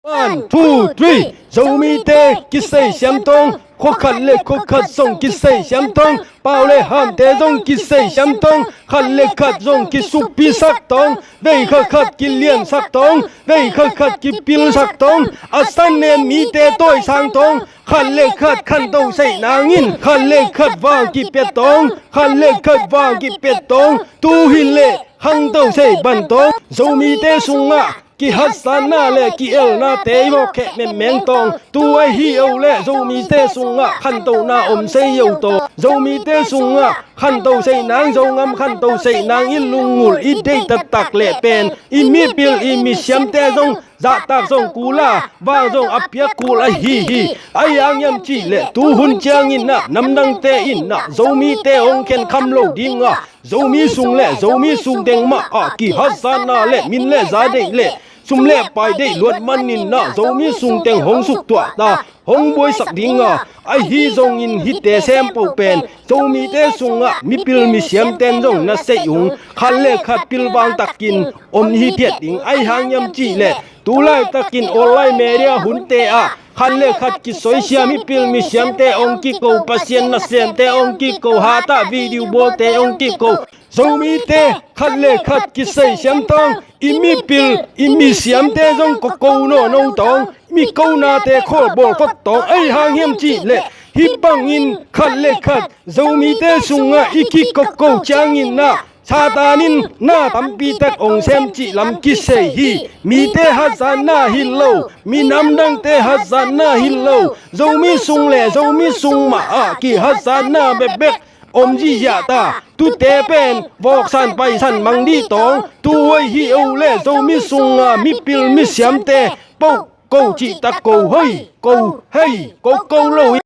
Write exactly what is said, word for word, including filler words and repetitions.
One, two, three. Zomite kisei siam tong, khua khat le khua khat zong kisei siam tong, pau le hamte zong kisei siam tong, khat le khat zong kisukpisak tong, vei khat khat kiliansak tong, vei khat khat kipilsak tong, a san nen mite tawisang tong, khat le khat khanto sei nangin khat le khat vang kipia tong, khat le khat vang kipia tong, tu hi leh khanto sei ban tong. Zomite sungah kihazatna le ki-elnate i vawk kheh menmeng tong. Tu ahi o le Zomite sungah khantona om sei o tong. Zomite sungah khanto sei nang, Zogam khanto sei nang i lungngul i deih taktak leh pen i mipil i misiamte zong zahtak zong kul a, vang zong a piak kul ahi hi. Ahi hang hiam cih leh tuhun ciangin ah namdangte in ah Zomite hong khenkham lo ding a, Zomi sung le Zomi sung teng mah ah kihazatna le min le za deih le sum le pai deih luat manin ah Zomi sung teng hong suktuah ta, hong buaisak ding a, ahi zongin hihte sem poh pen Zomite sungah mipil misiamten zong na sei ung. Khat le khat pilvang takin om hi phiat ding. Ahi hang hiam cih leh tu laitakin online media hunte ah khat le khat kisoisia mipil misiamte hong kiko, Pasian nasemte hong kiko, hatah video bawlte hong kiko. Zomite khat le khat kisei siam tong, i mipil i misiamte zong koko nawno tong, mi konate khawl bawl phot tong. Ahi hang hiam cih leh hih bangin khat le khat Zomite sungah i kikoko ciangin ah Satan in na tampi tak hong sem cih lam kisei hi. Mite hazatna hi lo, minam dangte hazatna hi lo, Zomi sung le Zomi sung mah ah kihazatna bekbek om ziahziah ta. Tute pen vawksan paisan mang dih tong. Tu hoih hi o le Zomi sunga mipil misiamte poh ko cih tak ko hoih ko hei ko ko lo hi.